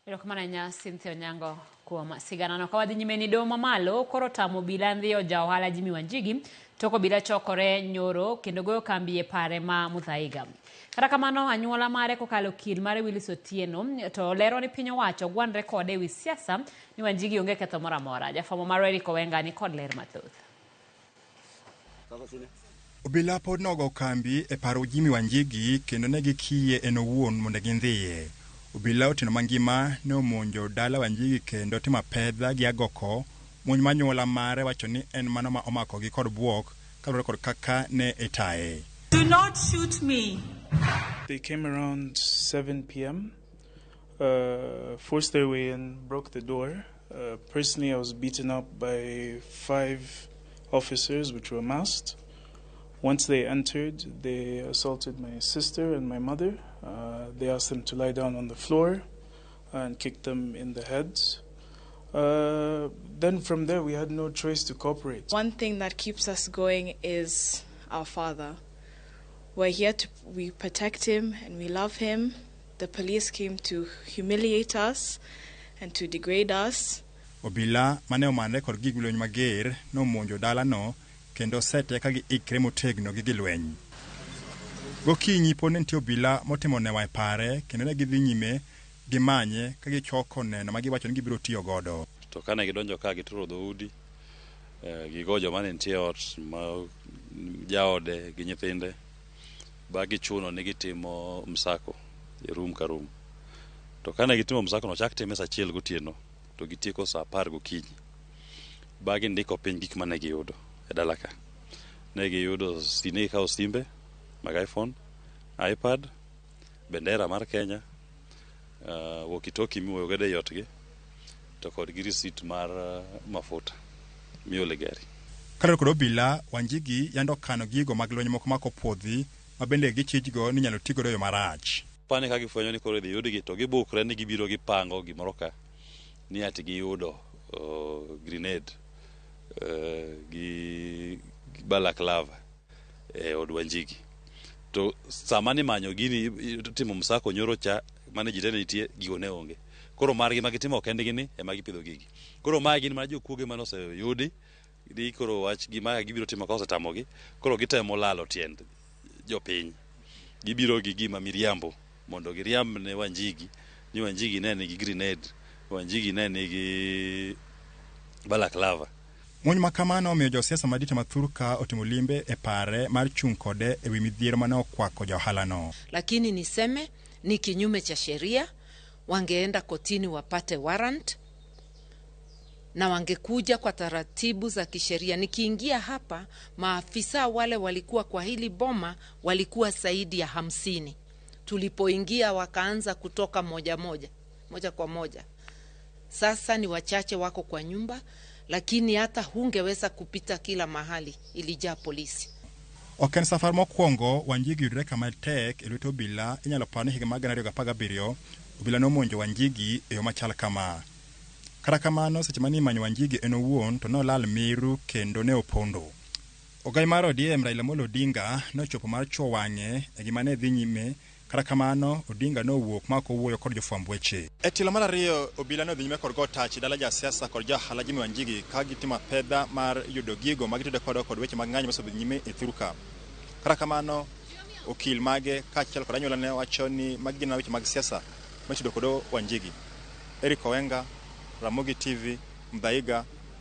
Erokamano ahinya Cynthia Onyango kuom siganano. Ka wadhi nyime ni doho mamalo koro tamo obila ndhiyo ja ohala Jimmy Wanjigi tok obila chokore nyoro kendo goyo kambi e pare ma Muthaiga. Kata kamano anyuola mare kokalo okil mare Willis Otieno to lero ni piny owacho ogwanre kode ewi siasa ni Wanjigi onge ketho moro amora. Jafwambo marwa Eric Owenga ni kod ler mathoth. Obila pod nogo kambi e paro Jimmy Wanjigi kendo ne gikiye en owuon mondo gindhiye. Obila otieno mangima ne omonjo dala Wanjigi kendo timo apedha gi agoko, monj ma anyuola mare wacho ni en mano ma omakogi kod buok kaluwore kod kaka ne itaye. Do not shoot me. They came around 7 p.m., forced their way in, broke the door. Personally, I was beaten up by 5 officers, which were masked. Once they entered, they assaulted my sister and my mother. They asked them to lie down on the floor and kicked them in the heads. Then from there, we had no choice to cooperate. One thing that keeps us going is our father. We're here to we protect him and we love him. The police came to humiliate us and to degrade us. Obila mane omanre kod gig lweny mager nomonjo dalano kendo sete ka giikre motegno gi gilweny. Gokinyi pod ne nitie obila motimo newa e pare kendo ne gidhi nyime gi manye ka gichoko neno ma giwacho ni gibiro tiyo godo. To kane gidonjo ka gituro dhoudi, gigo joma ne nitie e ot ma jaode gi nyithinde, ba gichuno ni gitimo msako e room ka room. To kane gitimo msako no chak time saa 1 gotieno to gitieko saa 10 gokinyi. Ba gindiko piny gik mane giyudo e dala ka. Ne giyudo ne gikawo simbe mag iPhone, iPad, bendera mar Kenya, walkie-talkie miwuoyo godo ei otgi, to kod gi receipt mar mafuta miolo e gari. Kaluwore kod obila, Wanjigi yande okano gigo mag lweny moko mak opuodhi ma bende gichijgo ni inyalo ti godo e yo marach. Pane ka gifwenyo ni koro idhi yudgi to gibukre ni gibiro gipango gimoro ka ni ati giyudo grenade gi balaclava e od Wanjigi. To sama nimanyo gini timo msako nyoro cha mane ji te ne nitie, gigo ne onge. Koro margi ma gitimo kendgi ni ema gipidho gigi. Koro mae gin mana jokuoge mane oseyudi ni koro wach gima gibiro timo ka osetamogi, koro gitemo lalo tiend jopiny. Gibiro gi gima miriambo mondo giriamb ne Wanjigi ni Wanjigi ne nigi grenade, Wanjigi ne nigi balaclava. Monj ma kamano omiyo josiasa madito ma thurka otimo limbe e pare mar chung' kode e wi midhiero mane okwako ja ohalano. Lakini niseme ni kinyume cha sheria, wangeenda kotini wapate warrant na wangekuja kwa taratibu za kisheria. Nikiingia hapa, maafisa wale walikuwa kwa hili boma walikuwa zaidi ya 50. Tulipoingia wakaanza kutoka moja moja, moja kwa moja. Sasa ni wachache wako kwa nyumba, lakini hata hungeweza kupita kila mahali, ilijaa polisi. Ok en safar mokwongo Wanjigi yudore kama tek e lwet obila. Inyalo par ni higa mar 2017 obila nomonjo Wanjigi e yo machal kama. Kata kamano seche mane imanyo Wanjigi en owuon to nolal miru kendo ne opondo. Ogai mar ODM Raila Amolo Odinga nochopo mar chuo wang'e e gima ne dhi nyime. Kata kamano Odinga nowuok ma ok owuoyo kod jofwamb weche. E tielo mar ariyo obila ne odhi nyime kod go tach e dala jasiasa kod ja ohala Jimmy Wanjigi ka gitimo apedha mar yudo gigo ma gitude kodo kod weche mag ng'anyo mosedhi nyime e thurka. Kata kamano okil mage kaachiel kod anyuola ne wacho ni magi gin weche mag siasa mitudo kod Wanjigi. Eric Owenga, Ramogi TV, Muthaiga,